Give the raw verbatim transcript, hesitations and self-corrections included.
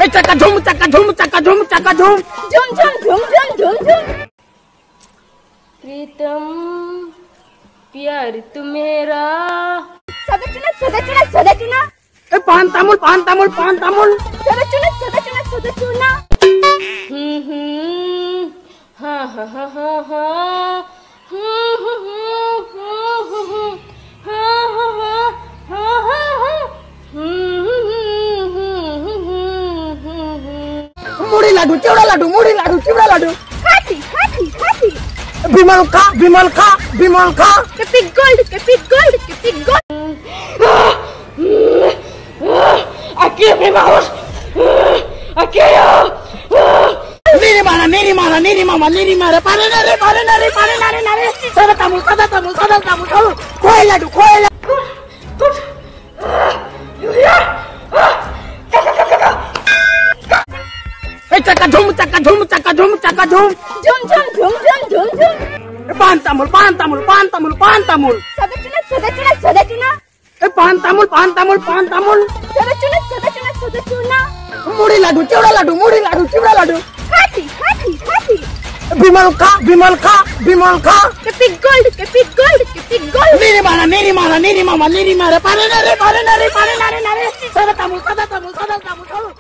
चकाझुम, चकाझुम, चकाझुम, चकाझुम। झुम झुम झुम झुम झुम झुम। प्रीतम, प्यार तू मेरा। सदा चुना, सदा चुना, सदा चुना। ए, पान तामुल, पान तामुल, पान तामुल। सदा चुना, सदा चुना, सदा चुना। हम्म, हम्म। हाँ, हाँ, हाँ, हाँ, हाँ। हम्म, हम्म, हम्म, हम्म। हाँ, हाँ, हाँ, हाँ, हाँ, हाँ। हम्म, हम्म, हम्म, हम्म, हम्म, हम्म। मुड़ी लाडू, चिवड़ा लाडू, मुड़ी लाडू, चिवड़ा लाडू। खाती, खाती, खाती। विमल खा, विमल खा, विमल खा। Epic Gold, Epic Gold, Epic Gold। अके भी माउस। अके। मेरी मारा, मेरी मारा, मेरी मामा, मेरी मारा। पारे ना रे, पारे ना रे, पारे ना रे, ना रे। सदा तामुल, सदा तामुल, सदा तामुल, तामुल। खोए लाडू, खोए लाडू। ए, चकाझुम, चकाझुम, चकाझुम, चकाझुम। झुम झुम झुम झुम झुम झुम। ए, पान तामुल, पान तामुल, पान तामुल, पान तामुल। सदा चुना, सदा चुना, सदा चुना। ए, पान तामुल, पान तामुल, पान तामुल। सदा चुना, सदा चुना, सदा चुना। मुड़ी लाडू, चिवड़ा लाडू, मुड़ी लाडू, चिवड़ा लाडू। खाती, खाती, खाती। विमल खा, विमल खा, विमल खा। Epic Gold, Epic Gold, Epic Gold। मेरी मारा, मेरी मारा, मेरी मामा, मेरी मारा। पारे ना रे, पारे ना रे, पारे ना रे, ना रे। सदा तामुल, सदा तामुल, सदा तामुल, तामुल।